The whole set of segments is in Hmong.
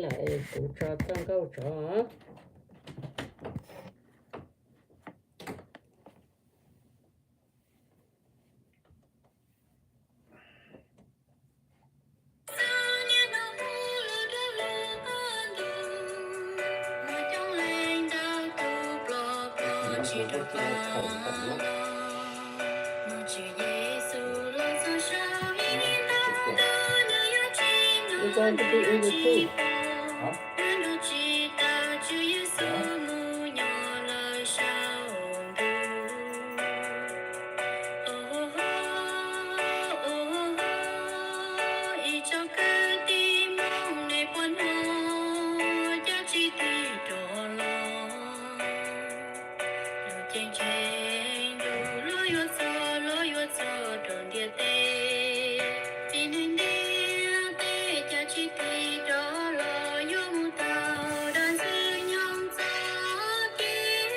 lawm es kuv tso txoj nkauj tso. Ib tsoom kwv tij Hmoob nej puas hnov cab tsib tig rov los? Lub ceeb tsheej ntuj luag yuav txog, luag yuav txog rau ntiaj teb. Txiv neej ntiaj teb cab tsib tig rov los yuav mus tau dab ntxwg nyoog txoj kev.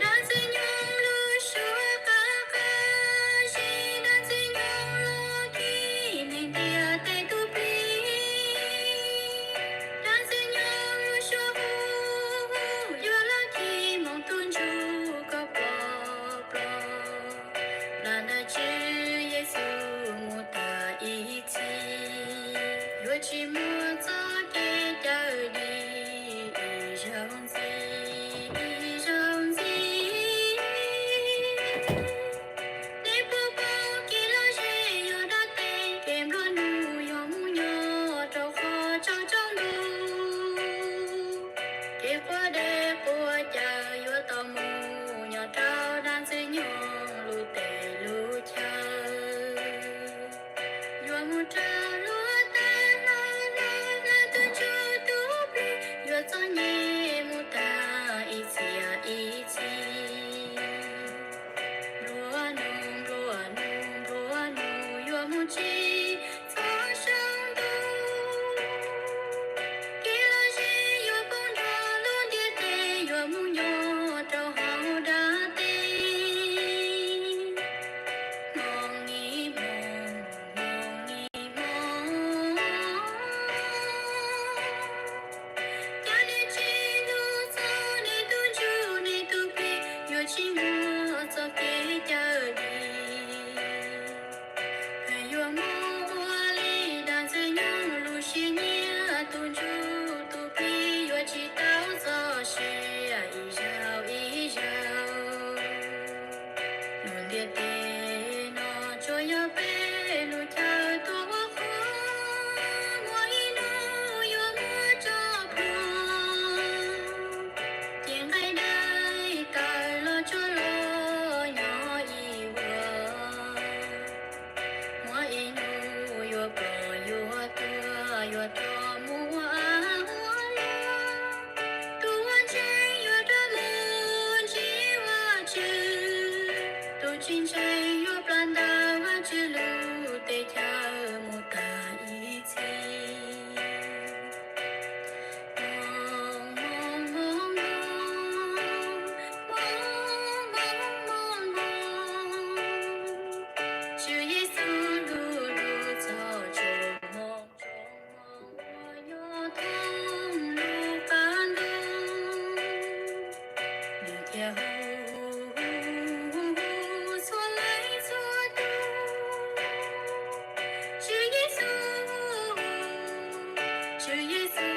Dab ntxwg nyoog lub suab qab qab zib, dab ntxwg nyoog los khib neeg ntiaj teb tus plig. Dab ntxwg nyoog lub suab hu hu yuav los khib Hmoob tus ntsuj koj pom pom. Nplas ntawm Tswv Yexus mus tas ib txhis, yuav tsis muaj txoj kev cawm dim ib zaug ntxiv, ib zaug ntxiv. Nej puas paub kev lom zem yog dab teb, kev nplua nuj yog mus nyob rau qhov tsaus tsaus ntuj. Kev quaj deb quaj cawv yuav tau mus nyob rau dab ntxwg nyoog lub teb lub chaw. Yuav mus rau luag tej hauv lawv tus ntsuj tus plig, yuav txom nyem mus tas ib txhis ib txhis. Nplua nuj, nplua nuj, nplua nuj yuav mus tsis txog saum ntuj. Kev lom zem yuav poob nrog lub ntiaj teb, yuav mus nyob rau hauv dab teb. Hmoov ni hmoov, hmoov ni hmoov. Cas nej tsis hlub txog nej tus ntsuj nej tus plig, yuav tsis muaj txoj kev cawm dim. Pheej yuav mus ua li dab ntxwg nyoog lub siab nyiam, tus ntsuj tus plig yuav tsis tau txoj sia ib zaug ib zaug. Lub ntiaj teb no tsuas yog peb lub chaw tuaj ua qhua, muaj ib hnub yuav muab tso plhuav. Ces nqaij dai taws los tsuag los nyob ib vuag. Muaj ib hnub yuav pom yuav tuag, yuav rov mus ua av ua luam. Tus uas ntseeg yuav rov mus ntsib Vajtswv, tus tsis ntseeg yuav plam ntawm Vajtswv lub teb chaws mus tas ib txhis. Hmoov, hmoov, hmoov, hmoov, hmoov, hmoov, hmoov, hmoov. Tswv Yexus hlub lub txhoj cua hmoov, cua hmoov uas nyob thoob lub qab ntuj. Nws thiaj hu, hu, hu, hu, hu txhua leej txhua tus: Tswv Yexus, Tswv Yexus.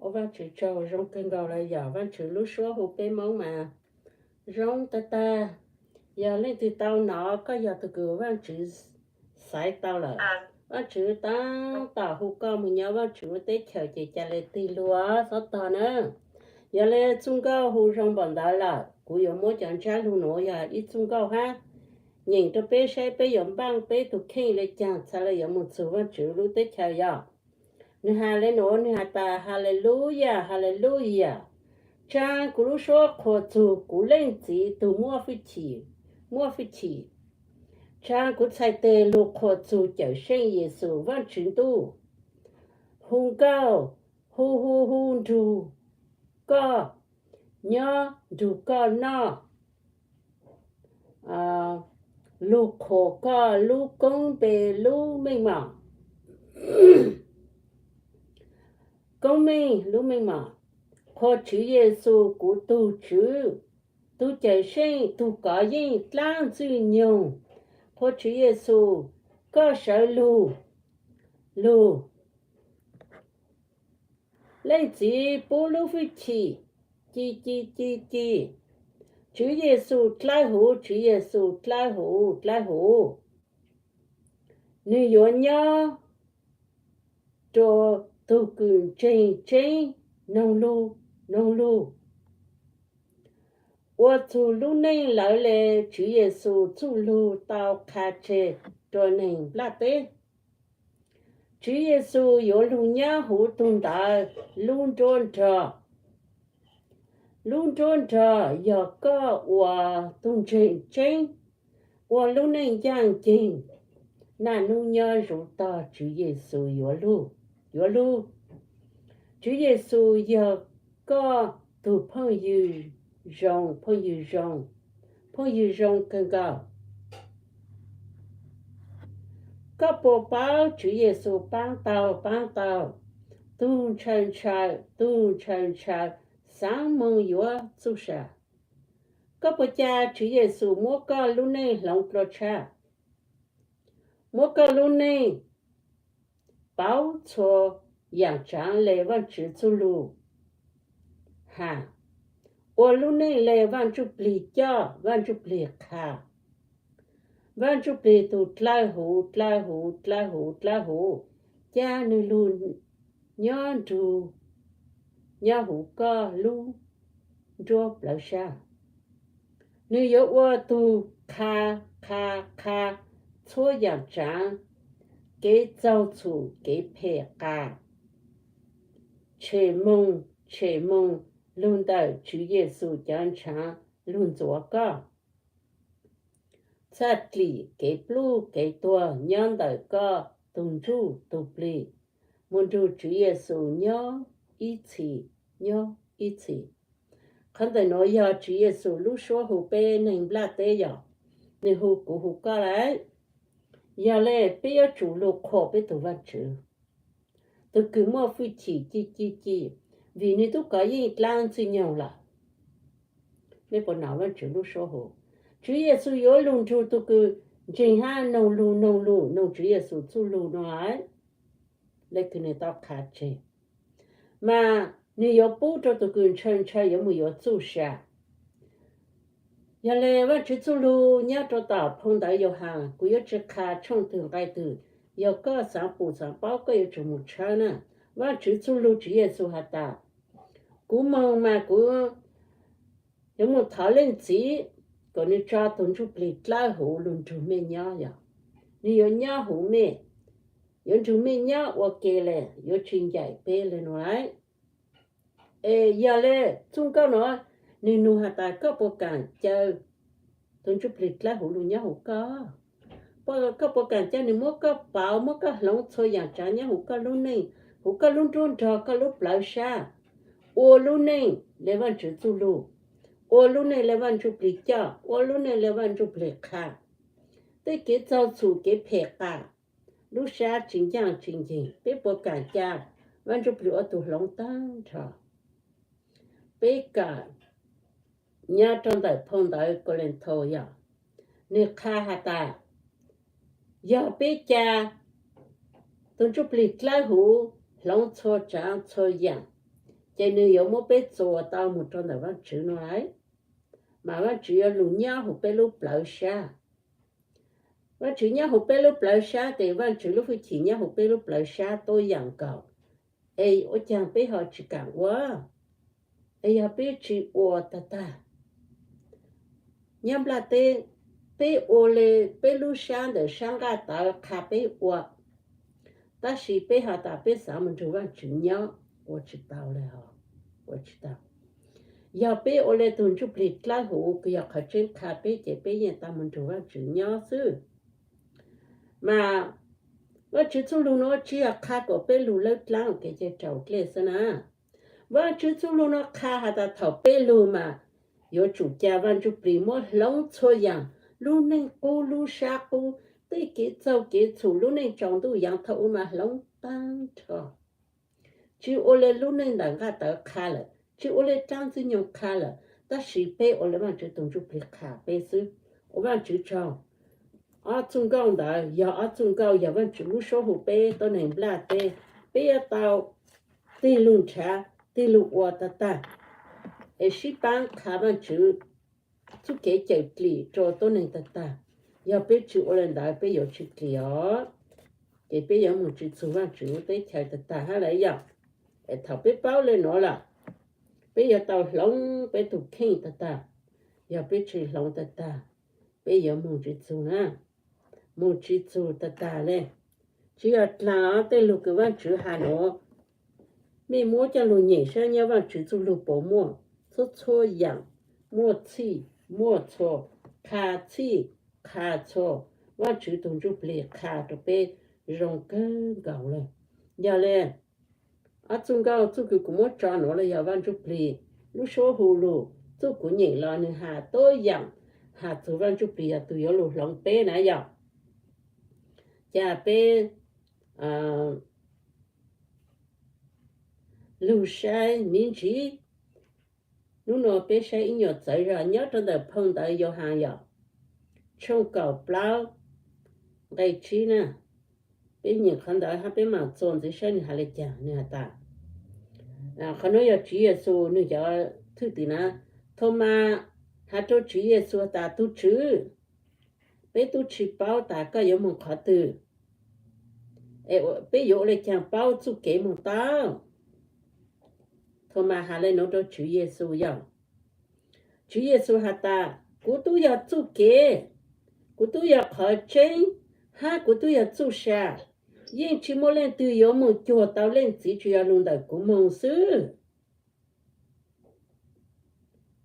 Ua Vajtswv tsaug, zoo kawg nkaus lawm yom. Vaajtswv lub suab hu peb Moob mas zoo tag tag. Yog leej twg tau nov, koj yog tus kws Vaajtswv xaiv tau lawm. Vaajtswv tab tom hu koj mus nyob Vaajtswv lub teb chaws ces ca le tig lug, txhob tog na. Yog le txuj nkauj hu zoo npaum ntawd lawm, kuv yuav muab cov ntsab lug nuav yog ib txuj nkauj hab nyeem rau peb saib peb yuav npaaj peb tug kheej le caag txhad le yuav mus txug Vaajtswv lub teb chaws yom. Nws has le nuav, nws has tas, Haleluyas, Haleluyas! Tsaa kuv lub suab qhuas txug kuv Leej Txiv tug muaj fwj chim, muaj fwj chim. Tsaa kuv txhais tes lug qhuas txug Cawm Seej Yexus, Vaajtswv Ntuj. Hu nkauj, hu hu hu nrug koj, nyob nrug koj noj, lug qhuas koj lub koob npe lub meej mom, koob meej lub meej mom. Qhuas Tswv Yexus kuv tug Tswv, tug Cawm Seej, tug kov yeej dlaab Ntxwg Nyoog. Qhuas Tswv Yexus, koj sawv lug, lug. Leej Txiv pub lub fwj chim ci ci ci ci. Tswv Yexus dlawb huv, Tswv Yexus dlawb huv, dlawb huv. Nwg yuav nyob rua tug kws ntseeg tseeb, noog lug, noog lug. Ua txug lub neej lawv le Tswv Yexus txuj lug tau qha tseg rua neeg nplaj teb. Tswv Yexus yuav lug nyab huv tug ntawd lub nruab nrog. Lub nruab nrog yog koj ua tug ntseeg tseeb, ua lub neej ncaaj nceeg, naj nub nyob zuv tog Tswv Yexus yuav lug, yuav lug. Tswv Yexus yog koj tug phooj ywg zoo, phooj ywg zoo, phooj ywg zoo kawg nkaus. Koj puas paub Tswv Yexus paab tau, paab tau? Tug ntshaw ntshaw, tug ntshaw ntshaw, xaav moog yuav txuj sa. Koj puas ca Tswv Yexus muab koj lub neej hloov dlua tshaj, muab koj lub neej paub txhua yaam tsaav le Vaajtswv txuj lug? Ha, ua lub neej le Vaaj Ntsuj Plig coj, Vaaj Ntsuj Plig qha. Vaaj Ntsuj Plig tug dlawb huv, dlawb huv, dlawb huv, dlawb huv, ca nwg lug nyob nrug, nyob huv koj lub nruab plawv sab. Nwg yuav ua tug qha, qha, qha txhua yaam tsaav, kev txaug txhum, kev phem qas, tshem moog, tshem moog lug ntawm Tswv Yexus cov ntshaav lug ntxuav koj. Txhaj dlim kev pluj kev tuag nyob ntawm koj tug ntsuj tug plig, moog nrug Tswv Yexus nyob ib txhis, nyob ib txhis. Qhov ntawm nuav yog Tswv Yexus lub suab hu peb neeg nplaj teb yog, nwg hu kuv hu koj lawm. Yog le peb yuav tsum lug qhuas peb tug Vaajtswv, tug kws muaj fwj chim ci ci ci, vim nwg tub kov yeej dlaab Ntxwg Nyoog lawm. Mej puas nov Vaajtswv lub suab hu? Tswv Yexus yuav lug nrug tug kws ntseeg hab noog lug, noog lug, noog Tswv Yexus txuj lug no lawm, le kws nwg tau qha tseg, mas nwg yuav pub rua tug kws ntshaw ntshaw yuav moog yuav txuj sa. Yog le Vaajtswv txuj lug nyob rua tom phoo ntawv Yauhas, kuv yuav tsi qha tshooj twg nqai twg, yog koj xaav pum xaav paub koj yuav tsum moog tshawb na. Vaajtswv txuj lug Tswv Yexus has tas, kuv moog mas kuv yuav moog thov Leej Txiv kom nwg tso tug Ntsuj Plig dlawb huv lug nrug mej nyob yog, nwg yuav nyob huv mej, yuav nrug mej nyob ua ke le, yuav tsi ncaim peb le nuav lawm. Es yog le txuj nkauj nuav, nwg nug has tas koj puas kaam ca tug Ntsuj Plig dlawb huv lug nyob huv koj? Koj puas kaam ca nwg muab koj pauv, muab koj hloov txhua yaam tsaav nyob huv koj lub neej, huv koj lub nruab nrog, koj lub plawv sab, ua lub neej le Vaajtswv txuj lug, ua lub neej le Vaaj Ntsuj Plig coj, ua lub neej le Vaaj Ntsuj Plig qha. Tej kev txaug txhum kev phem qas, lub sab tsi ncaaj tsi nceeg, peb puas kaam ca Vaaj Ntsuj Plig ua tug hloov taag nrho? Peb kaam nyob rua ntawm phoo ntawv Kauleethaus yog, nwg qha has tas, yog peb ca tug Ntsuj Plig dlawb huv hloov txhua tsaav txhua yaam, ces nwg yuav muab peb txuas tau moog rua ntawm Vaajtswv nuav lawm. Mas Vaajtswv yuav lug nyob huv peb lub plawv sab. Vaajtswv nyob huv peb lub plawv sab tes Vaajtswv lub fwj chim nyob huv peb lub plawv sab tuab yaam nkaus. Es ua caag peb ho tsi kaam ua? Es yog peb tsi ua tag tag, nyob nplaj teb, peb ua le peb lub sab ntawm sab nqaj tawv qha peb ua. Tab sis peb has tas peb xav mus nrug Vaajtswv nyob, ua tsi tau le os, ua tsi tau. Yog peb ua le tug ntsuj plig dlawb huv kws yog qhov tseeb qha peb ces peb yeej tau mus nrug Vaajtswv nyob xwb. Mas Vaajtswv txuj lug nuav tsi yog qha kom peb lug lawb dlaab kev cai raus dlej xwb na. Vaajtswv txuj lug nuav qha has tas thaum peb lug mas yuav tsum ca Vaaj Ntsuj Plig muab hloov txhua yaam, lub neej qub lub sab qub, tej kev txaug kev txhum, lub neej tsaus ntuj yaav thaum ub mas hloov taag nrho. Tsi ua le lub neej ntawm nqaj tawv qha lawm, tsi ua le dlaab ntxwg nyoog qha lawm, tab sis peb ua le Vaajtswv tug ntsuj plig qha peb xwb. Ua Vaajtswv tsaug. Ob txuj nkauj ntawd yog ob txuj nkauj yog Vaajtswv lub suab hu peb tuab neeg nplaj teb, peb yuav tau tig lug nrhav tig lug ua tag tag, es sib paab qha Vaajtswv txuj kev cawm dlim rua tuab neeg tag tag. Yog peb tsi ua le ntawd peb yuav tsi dlim os, ces peb yuav mus tsi txug Vaajtswv lub teb chaws tag tag hab lawm yog. Es thaum peb paub le nuav lawm, peb yuav tau hloov peb tug kheej tag tag. Yog peb tsi hloov tag tag, peb yuav mus tsi txug na, mus tsi txug tag tag le. Tsi yog dlaag os, tej lug kws Vaajtswv has nuav, mej muab coj lug nyem saib nyob Vaajtswv txuj lug puas muaj txhua txhua yaam, muaj txhij muaj txhua, qha txhij qha txhua, Vaajtswv tug ntsuj plig qha rua peb zoo kawg nkaus le. Yog le, ob txuj nkauj txuj kws kuv muab tso nuav le yog Vaaj Ntsuj Plig lub suab hu lug, txuj kuv nyeem los nwg has tuab yaam, has txug Vaaj Ntsuj Plig yog tug yuav lug hloov peb na yog. Ca peb lug saib miv ntsiv. Nub nua peb saib ib nyuas txawv zog nyob rua ntawm phoo ntawv Yauhas yom, tshooj kaum plaub nqe tsib na. Peb nyeem qhov ntawd hab peb mam txuas ntxiv saib nwg has le caag. Nwg has tas, qhov nuav yog Tswv Yexus nwg cov thwj tim na. Thaumas has rua Tswv Yexus tas, Tug Tswv, peb tub tsi paub tas koj yuav moog qhov twg, peb yuav ua le caag paub txuj kev moog tau? Thaumas has le nuav rua Tswv Yexus yog, Tswv Yexus has tas, Kuv tub yog txuj kev, kuv tub yog qhov tseeb, hab kuv tub yog txuj sa. Yeej tsi muaj leej twg yuav moog cuag tau Leej Txiv tsi yog lug ntawm kuv moog xwb.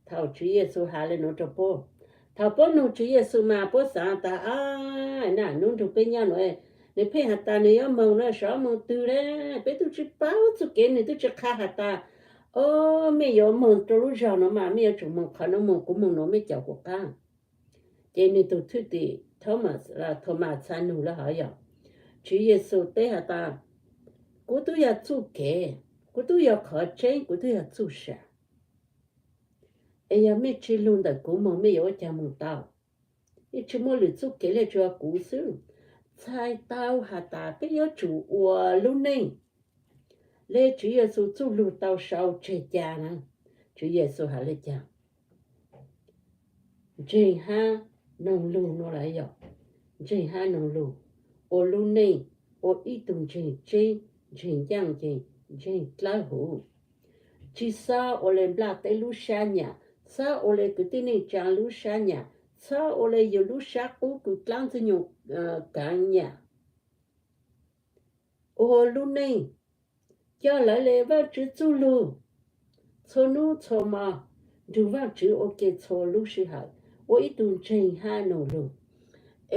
Thaum Tswv Yexus has le nuav rua puab, thaum puab nug Tswv Yexus mas puab xaav tas, a, na nub nrug peb nyob nuav, nwg pheej has tas nwg yuav moog na, sov moog twg le? Peb tub tsi paub txuj kev, nwg tub tsi qha has tas, o, mej yuav moog rua lub zog nuav mas mej yuav tsum moog qhov nuav, moog kuv moog nuav mej caum kuv qaab. Ces nwg tug thwj tim Thaumas txhad nug le hov yog, Tswv Yexus teb has tas, Kuv tub yog txuj kev, kuv tub yog qhov tseeb, kuv tub yog txuj sa. Es yog mej tsi lug ntawm kuv moog mej yuav ua caag moog tau? Yeej tsi muaj lwm txuj kev le tsuas kuv xwb. Txhais tau has tas peb yuav tsum ua lub neej le Tswv Yexus txuj lug tau sau tseg ca na. Tswv Yexus has le caag? Ntseeg hab noog lug nuav lawm yog, ntseeg hab noog lug, ua lub neej ua ib tug ntseeg tseeb, ntseeg ncaaj nceeg, ntseeg dlawb huv. Tsi xob ua le nplaj teb lub sab nyam, xob ua le kwv tij neej tsaa lub sab nyam, xob ua le yug lub sab qub kws dlaab ntxwg nyoog kaav nyam. Ua lub neej coj lawv le Vaajtswv txuj lug txhua nub txhua mo, nrug Vaajtswv ua ke txhua lub sij hawm, ua ib tug ntseeg hab noog lug,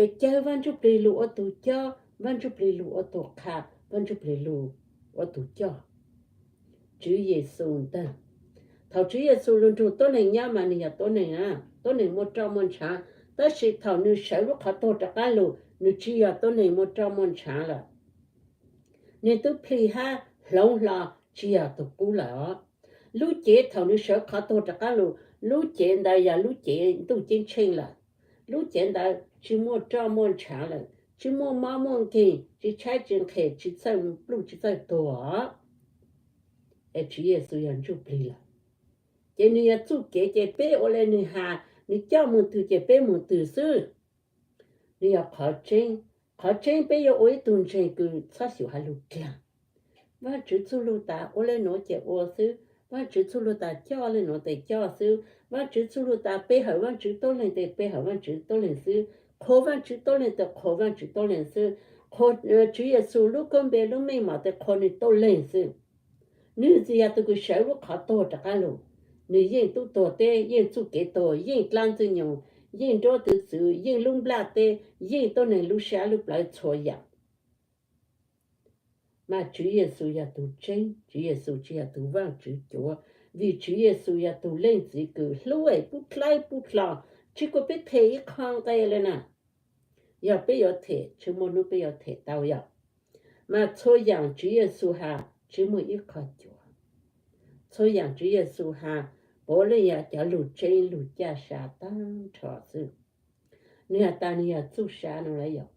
es caw Vaaj Ntsuj Plig lug ua tug cob, Vaaj Ntsuj Plig lug ua tug qha, Vaaj Ntsuj Plig lug ua tug coj. Tswv Yexus ntag. Thaum Tswv Yexus lug nrug tuab neeg nyob mas nwg yog tuab neeg na, tuab neeg muaj roj muaj ntshaav, tab sis thaum nwg sawv lub qhov tuag rov qaab lug, nwg tsi yog tuab neeg muaj roj muaj ntshaav lawm. Nwg tub plig hab hloov hlo tsi yog tug qub lawm os. Lub cev thaum nwg sawv qhov tuag rov qaab lug, lub cev ntawd yog lub cev ntuj ceeb tsheej lawm. Lub cev ntawd tsi muaj roj muaj ntshaav lawm, tsi muaj mob muaj nkeeg, tsi tshaib tsi nqhis, tsi txawj pluj tsi txawj tuag. Es Tswv Yexus yog ntsuj plig lawm, ces nwg yog txuj kev, ces peb ua le nwg has, nwg coj moog twg ces peb moog twg xwb. Nwg yog qhov tseeb, qhov tseeb peb yuav ua ib tug ntseeg kws txhob xyum has lug dlaag. Vaajtswv txuj lug tas ua le nuav ces ua xwb, Vaajtswv txuj lug tas coj le nuav tes coj xwb, Vaajtswv txuj lug tas pe hawm Vaajtswv tuab leeg tes pe hawm Vaajtswv tuab leeg xwb, qhuas Vaajtswv tuab leeg tes qhuas Vaajtswv tuab leeg xwb. Tswv Yexus lub koob npe lub meej mom tes qhuas nws tuaj leeg xwb. Nws tsis yog tus kws sawv lub qhov tuag rov qab los. Nws yeej tub tuag teb, yeej txuj kev tuag, yeej dlaab ntxwg nyoog, yeej nruab tw txwv, yeej lub nplaj teb, yeej tuab neeg lub sab lub plawv txhua yaam. Mas Tswv Yexus yog tug tseeb, Tswv Yexus tsis yog tug Vaajtswv cuav, vim Tswv Yexus yog tug leej txiv kws hlub es pub dlawb pub hlo, tsis kuas peb them ib qho nqe le na. Yog peb yuav them, tsis muaj hnub peb yuav them tau yom. Mas txhua yaam Tswv Yexus has tsis muaj ib qho cuav. Txhua yaam Tswv Yexus has puav leej yog cov lug tseeb lug caj sa taag nrho xwb. Nwg has tas nwg yog txuj sa no lawm yom.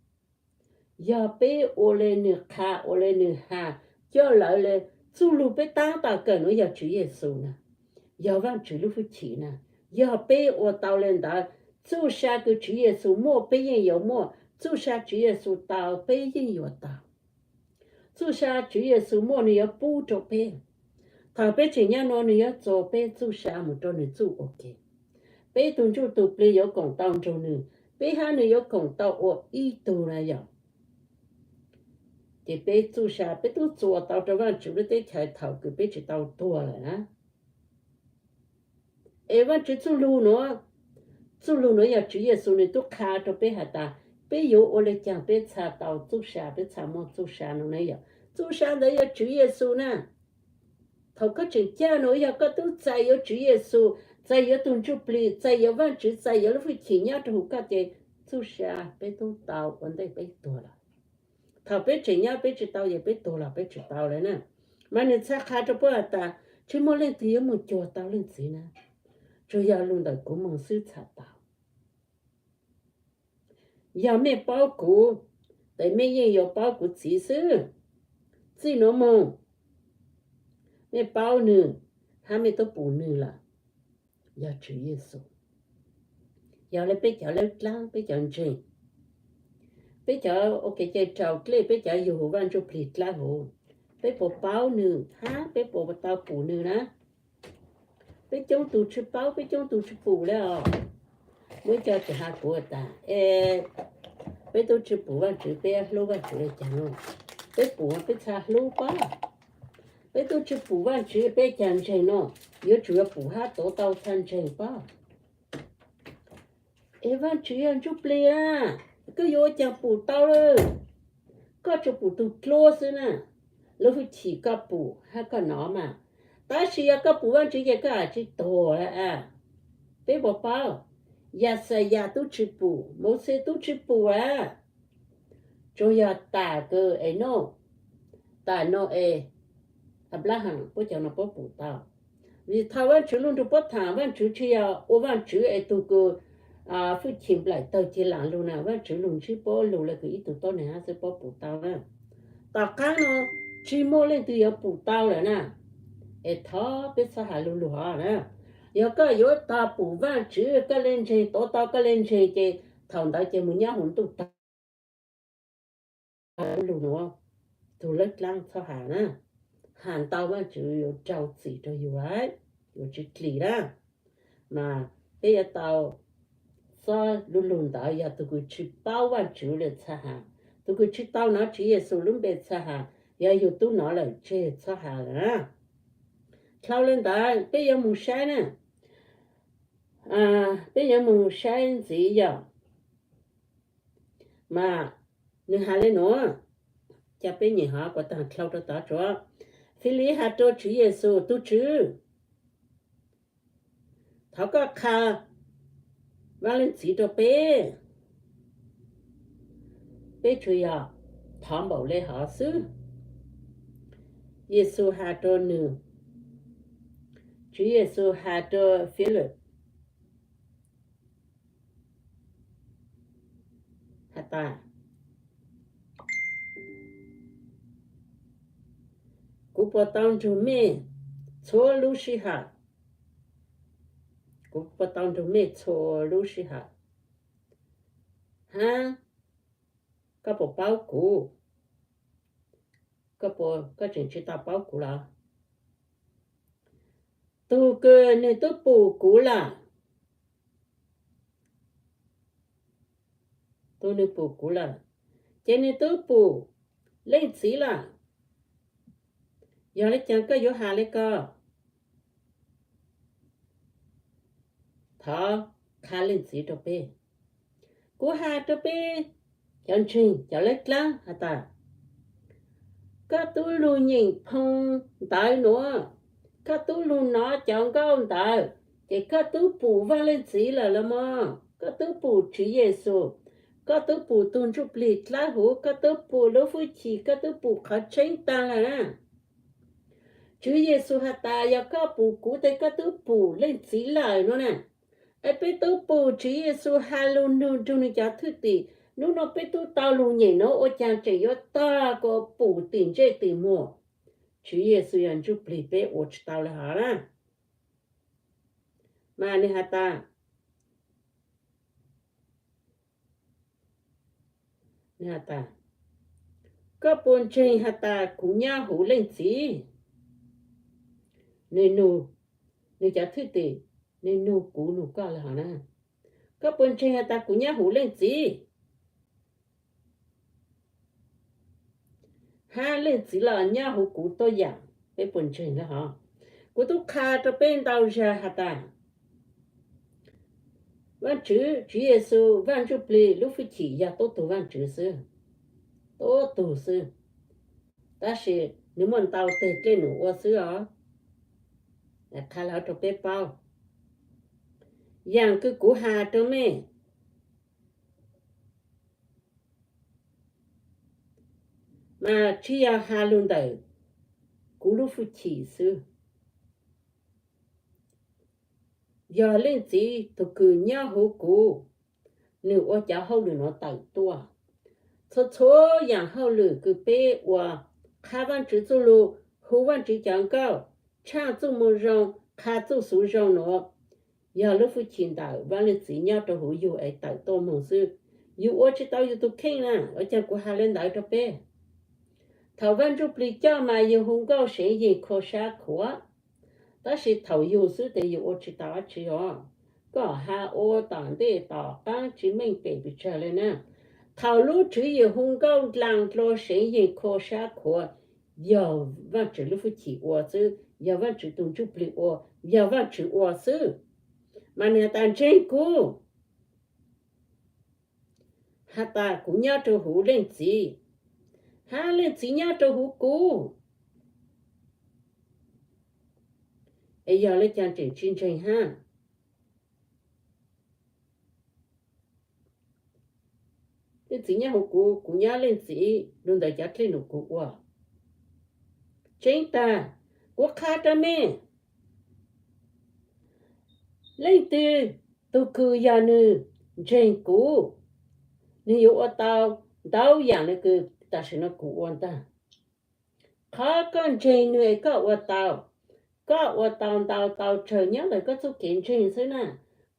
Yog peb ua le nwg qha, ua le nwg has, coj lawv le txuj lug peb taab tau kawm nuav yog Tswv Yexus na, yog Vaajtswv lub hwj chim na. Yog peb ua tau le ntawd, txuj sa kws Tswv Yexus muaj peb yeej yuav muaj, txuj sa Tswv Yexus tau peb yeej yuav tau. Txuj sa Tswv Yexus muaj nwg yuav pub rau peb. Thaum peb tseem nyob nuav nwg yuav txuas peb txuj sa mus rau nwg txuj ua ke. Peb tug ntsuj tug plig yuav koom tau nrug nwg, peb hab nwg yuav koom tau ua ib tug na yom. Ces peb txuj sa peb tub txuas tau rau Vaajtswv lub teb chaws thaum kws peb tsis tau tuag lawm na. Es Vaajtswv txuj lug nuav, txuj lug nuav yog Tswv Yexus nwg tub qha rau peb has tas, peb yuav ua le caag peb txha tau txuj sa, peb txha muaj txuj sa no ne yom. Txuj sa ntawd yog Tswv Yexus na. Thaum koj tseem caj nuav yog koj tub txais yuav Tswv Yexus, txais yuav tug ntsuj plig, txais yuav Vaajtswv, txais yuav lub hwj chim nyob rau huv koj ces txuj sa peb tub tau ua ntej peb tuag lawm. Thaum peb tseem nyob peb tsis tau ces peb tuag los peb tsis tau lawm na. Mas nwg txhaj qha rau puab has tas, tsis muaj leej twg yuav moog cuag tau leej txiv na, tsuas yog lug ntawm kuv moog xwb txhaj tau. Yog mej paub kuv, tes mej yeej yuav paub kuv txiv xwb. Txij nuav moog, mej paub nwg, hab mej tub pum nwg lawm, yog Tswv Yexus. Yog le peb cov lawb dlaab, peb cov ntseeg, peb cov ua kev cai raus dlej, peb cov yug huv Vaaj Ntsuj Plig dlaab huv, peb puas paub nwg hab peb puas tau pum nwg na? Peb coob tug tsis paub, peb coob tug tsis pum le os. Muaj ib co tseem has kuv tas, es peb tub tsis pum Vaajtswv, peb hlub Vaajtswv le caag no? Peb pum peb txha hlub pob. Peb tub tsis pum Vaajtswv, peb caag ntseeg no? Yuav tsum yuav pum hab tuav tau txha ntseeg pob. Es Vaajtswv yog ntsuj plig na, koj yuav ua caag pum tau lawm? Koj tsuas pum tug dluab xwb na, lub hwj chim koj pum hab koj nov mas. Tab sis yog koj pum Vaajtswv ces koj has tsis tuag lawm. Peb puas paub, Yaxayas tub tsis pum, Mauxes tub tsis pum a, tsuas yog tas kws Enauj, tas Nau-es, Anplahas, puab cov no puab pum tau. Vim thaum Vaajtswv lug nrug puab thaam, Vaajtswv tsis yog ua Vaajtswv es tug kws hwj chim nplaim tawg ceg laam lug na, Vaajtswv lug ntsib puab lug le kws ib tug tuab neeg hab xwb puab pum tau na. Tom qaab no tsis muaj leej twg yuav pum tau lawm na, es thov peb txhob has lu lug hov na. Yog koj yuav tau pum Vaajtswv, koj le ntseeg, tuav tau koj le ntseeg ces thaum ntawd ces mus nyob huv ntuj tag. Lu lug nuav, tug lawb dlaab txhob has na, has ntau Vaajtswv yuav rau txim rau yug, yuav tsis dlim na. Mas peb yuav tau txhob lu lug ntawd, yog tug kws tsis paub Vaajtswv le txhob has, tug kws tsis tau nov Tswv Yexus lub npe txhob has, yog yug tub nov lawm tseg txhob has lawm na. Dlhau le ntawd peb yuav moog saib na, peb yuav moog saib ntxiv yog, mas nwg has le nuav, ca peb nyem hov kuas taag dlhau rua tod tsuav. Filip has rua Tswv Yexus, Tug Tswv, thov koj qha Vaaj Leej Txiv rua peb, peb tsuas yog thov npaum le hov xwb. Yexus has rua nwg, Tswv Yexus has rua Filip has tas, kuv puas tau nrug mej txhua lub sij hawm? Kuv puas tau nrug mej txhua lub sij hawm? Hab koj puas paub kuv? Koj puas, koj tseem tsis tau paub kuv los? Tug kws nwg tub pum kuv lawm, tug nwg pum kuv lawm, ces nws twb pum Leej Txiv lawm. Yog li cas koj yuav hais li ko? Thov qha Leej Txiv rau peb. Kuv hais rau peb cov ntseeg, cov lawv dlaab has tas, koj tub lug nyeem phoo ntawv nuav, koj tub lug nov cov nkauj ntawd, ces koj tub pum Vaaj Leej Txiv lawm los mas, koj tub pum Tswv Yexus, koj tub pum tug Ntsuj Plig dlaab huv, koj tub pum lub hwj chim, koj tub pum qhov tseeb taag lawm na. Tswv Yexus has tas, yog koj pum kuv tes koj tub pum Leej Txiv lawm no na. Es peb tub pum Tswv Yexus has lug nug nrug nwg cov thwj tim, nub nua peb tub tau lug nyeem nuav ua caag tseem yuav tog kuas pum tim ntsej tim muag. Tswv Yexus yog Ntsuj Plig peb ua tsi tau le hov na. Mas nwg has tas, nwg has tas, koj puas ntseeg has tas kuv nyob huv Leej Txiv? Nwg nug, nwg cov thwj tim, nwg nug kuv nug koj le hov na. Koj puas ntseeg has tas kuv nyob huv Leej Txiv? Hab Leej Txiv los nyob huv kuv tuab yaam, peb puas ntseeg le hov? Kuv tub qha rau peb ntau zag has tas, Vaajtswv, Tswv Yexus, Vaaj Ntsuj Plig lub hwj chim yog tuab tug Vaajtswv xwb, tuab tug xwb, tab sis nwg muaj ntau teg dlej num ua xwb os. Qha le hov rau peb paub. Yaam kws kuv has rau mej mas tsi yog has lug ntawm kuv lub hwj chim xwb. Yog Leej Txiv tug kws nyob huv kuv, nwg ua cov hauj lwm nuav tawm tuaj. Txhua txhua yaam hauj lwm kws peb ua, qha Vaajtswv txuj lug, hu Vaajtswv cov nkauj, tshaaj txuj moo zoo, qha txuj xuv zoo nuav, yog lub hwj chim ntawm Vaaj Leej Txiv nyob rau huv yug es tawm tuaj moog xwb. Yug ua tsi tau yug tug kheej na, ua caag kuv has le ntawd rau peb. Thaum Vaaj Ntsuj Plig coj mas yug hu nkauj seev yeeg khua sab khuav, tab sis thaum yug xwb tes yug ua tsi tau dab tsi os. Koj has ua tom ntej tom qaab tsi meej pem pes tsawg le na. Thaum lub tswv yim hu nkauj ndlaa dlua seev yeeg khua sab khuav, yog Vaajtswv lub hwj chim ua xwb, yog Vaajtswv tug Ntsuj Plig ua, yog Vaajtswv ua xwb. Mas nwg has tas ntseeg kuv, has tas kuv nyob rau huv Leej Txiv, hab Leej Txiv nyob rau huv kuv. Es yog le caag tseem tsi ntseeg hab? Leej Txiv nyob huv kuv, kuv nyob Leej Txiv lug ntawm cov dlej num kuv ua. Tseeb tag, kuv qha rau mej, leej twg tug kws yog nwg ntseeg kuv, nwg yuav ua tau ntau yaam le kws tam sim no kuv ua ntag. Qhov koj ntseeg nwg es koj ua tau, koj ua tau ntau tau tsawg nyob ntawm koj txuj kev ntseeg xwb na.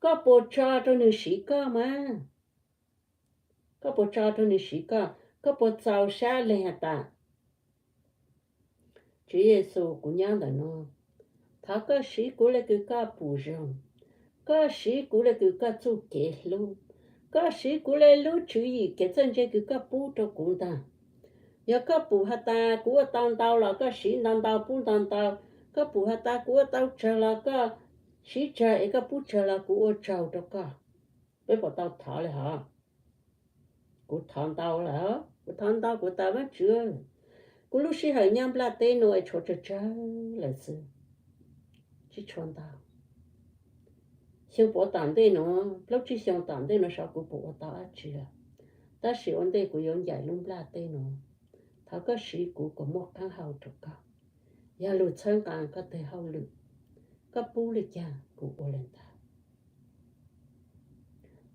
Koj puas tso rau nwg siv koj mas? Koj puas tso rau nwg siv koj? Koj puas txaus sab leeg has tas, Tswv Yexus, kuv nyob ntawm no, thov koj siv kuv le kws koj pum zoo, koj siv kuv le kws koj txuj kev hlub, koj siv kuv le lub tswv yim kev txawj ntse kws koj pub rau kuv ntag. Yog koj pum has tas kuv ua tau ntau los koj siv ntau ntau pub ntau ntau, koj pum has tas kuv ua tau tsawg los koj siv tsawg es koj pub tsawg los kuv ua tsaug rau koj. Peb puas tau thov le hov? Kuv thov ntau lawm, kuv thov ntau, kuv tas Vaajtswv, kuv lub sij hawm nyob nplaj teb nuav es tshuav tsawg tsawg lawm xwb, tsi tshua ntau. Xyoo puav tom ntej nuav, plaub tsib xyoo tom ntej nuav saib kuv puas ua tau dab tsi lawm, tab sis ua ntej kuv yuav ncaim lub nplaj teb nuav, thov koj siv kuv kom muaj qaab hau rau koj. Yog lug txhawb nqaa koj teg hauj lwm, koj pub le caag kuv ua le ntawd.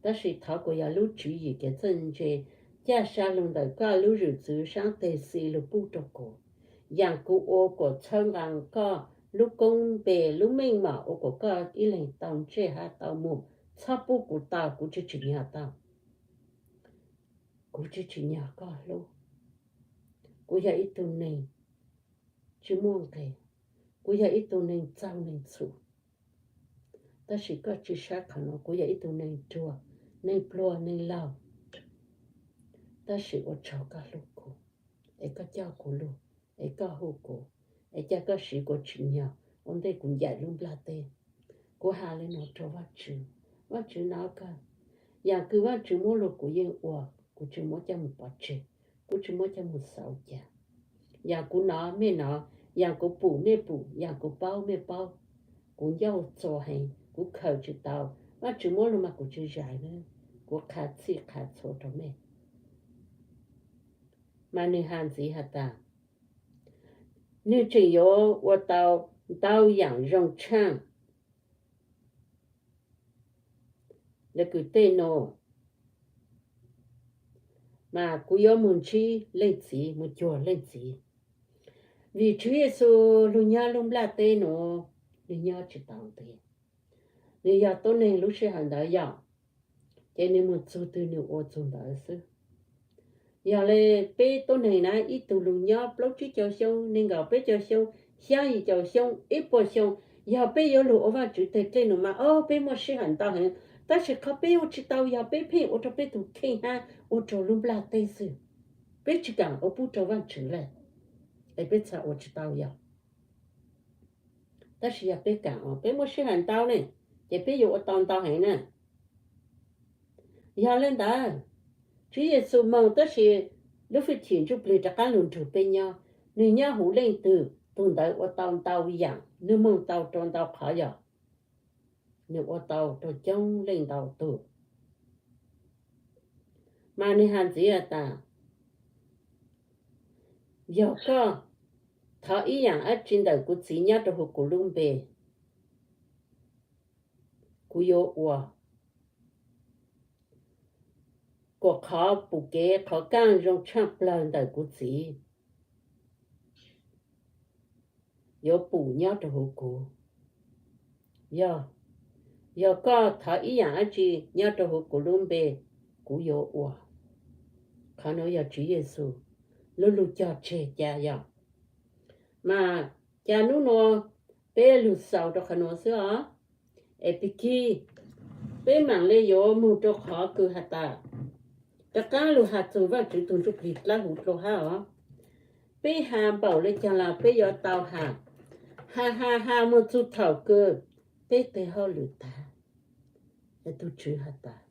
Tab sis thov kuas yog lub tswv yim kev txawj ntse, caj sab lug ntawm koj lub zwm txwv saab teg xi lug pub rau kuv. Yaam kuv ua kuas txhawb nqaa koj lub koob npe lub meej mom ua kuas koj ib leeg tau ntsej hab tau muag, txhob pub kuv tau, kuv tsi tsim nyog tau. Kuv tsi tsim nyog koj hlub. Kuv yog ib tug neeg tsi muaj nqe, kuv yog ib tug neeg txaug neeg txhum. Tab sis koj tsi saib qhov nuav, kuv yog ib tug neeg ruag, neeg pluag, neeg laug. Tab sis ua tsaug koj hlub kuv, es koj coj kuv lug, es koj hu kuv, es ca koj siv kuv tsim nyog ua ntej kuv ncaim lub nplaj teb. Kuv has li no rau Vajtswv, Vajtswv nov kawg. Yam kws Vajtswv muab lug kuv yeej ua, kuv tsis muab coj mus pov tseg, kuv tsis muab coj mus xauv ca. Yam kuv nov mej nov, yam kuv pum mej pum, yam kuv paub mej paub. Kuv ncauj txuas heev, kuv khaws tsis tau. Vajtswv muab lug mas kuv tsis zais na, kuv qha txhij qha txhua rau mej. Mas nwg has ntxiv has tas, nwg tseem yuav ua tau ntau yaam zoo tshaaj le kws tej nuav, mas kuv yuav moog ntsib leej txiv, moog cuag leej txiv. Vim Tswv Yexus lug nyob lub nplaj teb nuav, nwg nyob tsis tau ntev, nwg yog tuab neeg lub sij hawm ntawd yom, ces nwg moog txug twg nwg ua txug ntawd xwb. Yog le peb tuab neeg na, ib tug lug nyob plaub tsib caug xyoo, neeg nkaum peb caug xyoo, xyaa yim caum xyoo, ib puas xyoo, yog peb yuav lug ua Vajtswv teg dlej nuav mas, o, peb muaj sij hawm ntau heev, tab sis qhov peb ua tsis tau yog peb pheej ua rau peb tug kheej hab ua rau lub nplaj teb xwb. Peb tsis kaam ua pub rau Vajtswv le, es peb txhad ua tsis tau yog. Tab sis yog peb kaam, peb muaj sij hawm ntau ne, ces peb yuav ua tau ntau heev na. Yog le ntawd, Tswv Yexus moog tab sis lub fwj chim ntsuj plig rov qaab lug nrug peb nyob. Nwg nyob huv leej twg, tug ntawd ua tau ntau yaam, nwg moog tau rau ntau qhov yog, nwg ua tau rau coob leej ntau tug. Mas nwg has ntxiv has tas, yog koj thov ib yaam dab tsi ntawm kuv txiv nyob rau huv kuv lub npe, kuv yuav ua. Kuas qhov pum kev qhov kaaj zoo tshaaj plawg ntawm kuv txiv yuav pum nyob rau huv kuv. Yog, yog koj thov ib yaam dab tsi nyob rau huv kuv lub npe, kuv yuav ua. Qhov nuav yog Tswv Yexus lub lug cog tseg ca yog. Mas ca nub nuav peb lug xaus rau qhov nuav xwb os. Es pig kig, peb maam le yuav moog rau qhov kws has tas, rov qaab lug has txug Vaajtswv tug Ntsuj Plig dlawb huv dlua hab os. Peb has npaum le caag los peb yuav tau has, has has has moog txug thaum kws peb teg hauj lwm tag. Es tug Tswv has tas,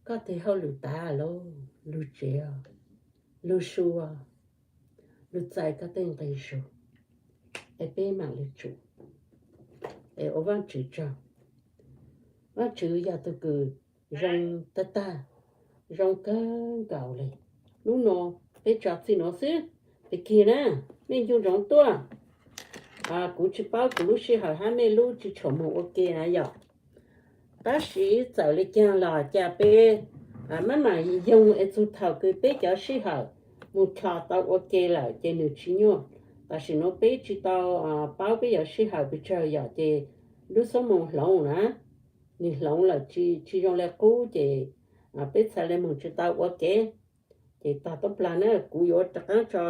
koj teg hauj lwm tag lauj, lug tsev, lug su, lug txais koj tej nqe zug, es peb maam le tsum, es ua Vaajtswv tsaug. Vaajtswv yog tug kws zoo tag tag, zoo kawg nkaus le. Nub nua peb tso txij nuav xwb, pig kig na, mej ncu ntsoov tuaj. Kuv tsi paub kuv lub sij hawm hab mej lub tsi tshua moog ua ke na yom. Tab sis txawm le caag los ca peb maj mam yoog es txug thaum kws peb cov sij hawm moog dlhos tau ua ke lawm ces nwg tsi nyuaj. Tam sim nuav peb tsi tau paub peb yuav sij hawm pes tsawg yom, ces lub xuab moos hloov na, nwg hloov lawm tsi zoo le qub ces peb txhad le moog tsi tau ua ke. Ces tog tub plag na, kuv yuav rov qaab tso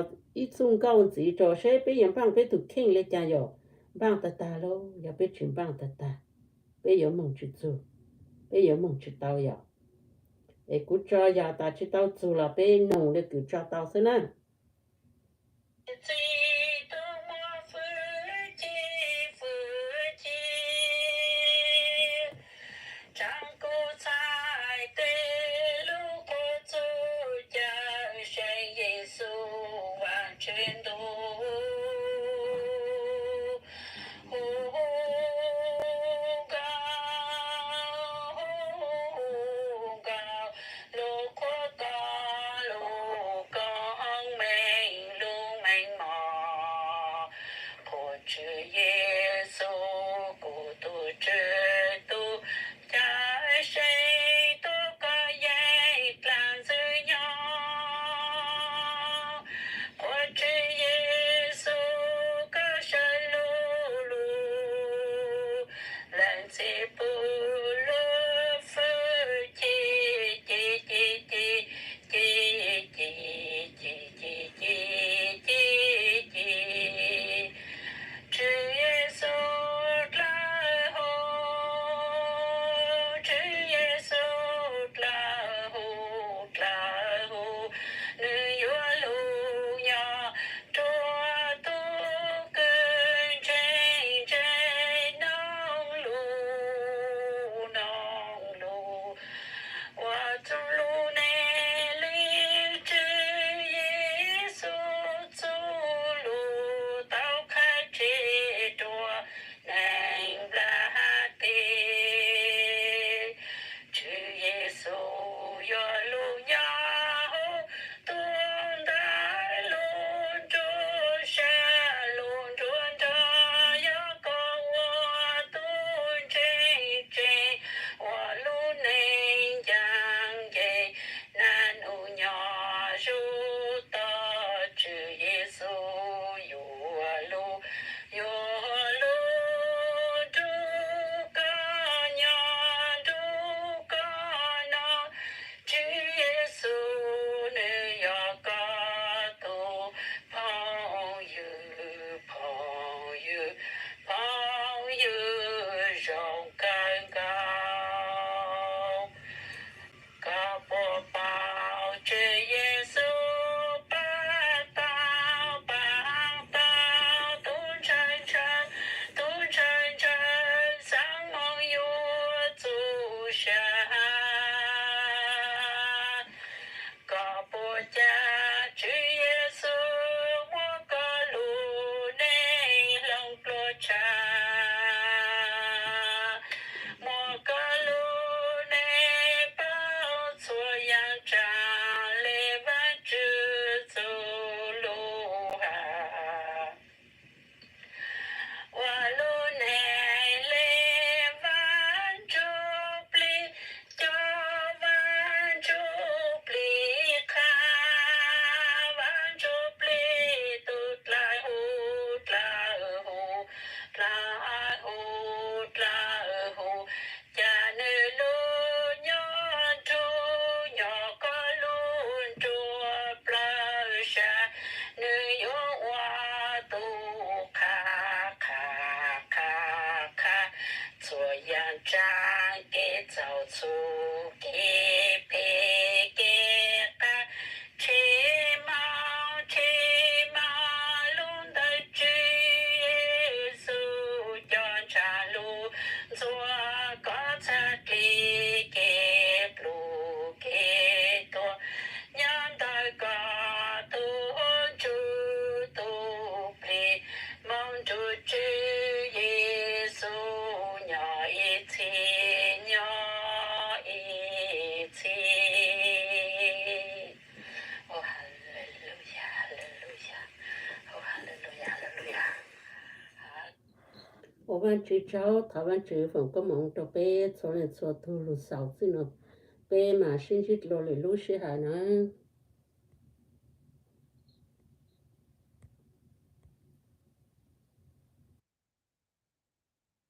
ib txuj nkauj ntxiv rua seb peb yuav npaaj peb tug kheej le caag yom. Npaaj tag tag lauj, yog peb tsi npaaj tag tag, peb yuav moog tsi txug, peb yuav moog tsi tau yom. Es kuv tso yog tas tsi tau txug los peb noog le kws tso tau xwb na. zoo kawg nkaus. Koj puas paub Tswv Yexus pab tau pab tau tub ntseeg ntseeg, tub ntseeg ntseeg xeeb hmoov yuav txhub sa? Koj puas cia Tswv Yexus muab koj lub neej hloov dua tshav, muab koj lub neej pauv txhua yam tsav le Vaajtswv txuj lug has. Ua lub neej le Vaajtswv plig, coj Vaajtswv plig qha, Vaajtswv plig tus dlawg huv dlawg huv, dlawg huv dlawg huv, ca nwg lub nyob nrug nyob koj lub nruab plawv sab, nwg yuav ua tug qha, qha, qha, qha txhua yaam tsaam kev txhaum txhum kev phem kev qas, tshee moog tshee moog lub ntawm Tswv Yexus cov ntsag lug ntxuav koj txhaj dlig kev plum kev tuag nyob ntawm koj tug ntsuj tug plig, moog nrug Tswv Yexus nyob ib txhis nyob ib txhis. Ua Vaajtswv tsaug, thov Vaajtswv foom koob moov rau peb txhua leej txhua tug lug xaus txij no, peb maam sib ntsib dlua lwm lub sij hawm nawb.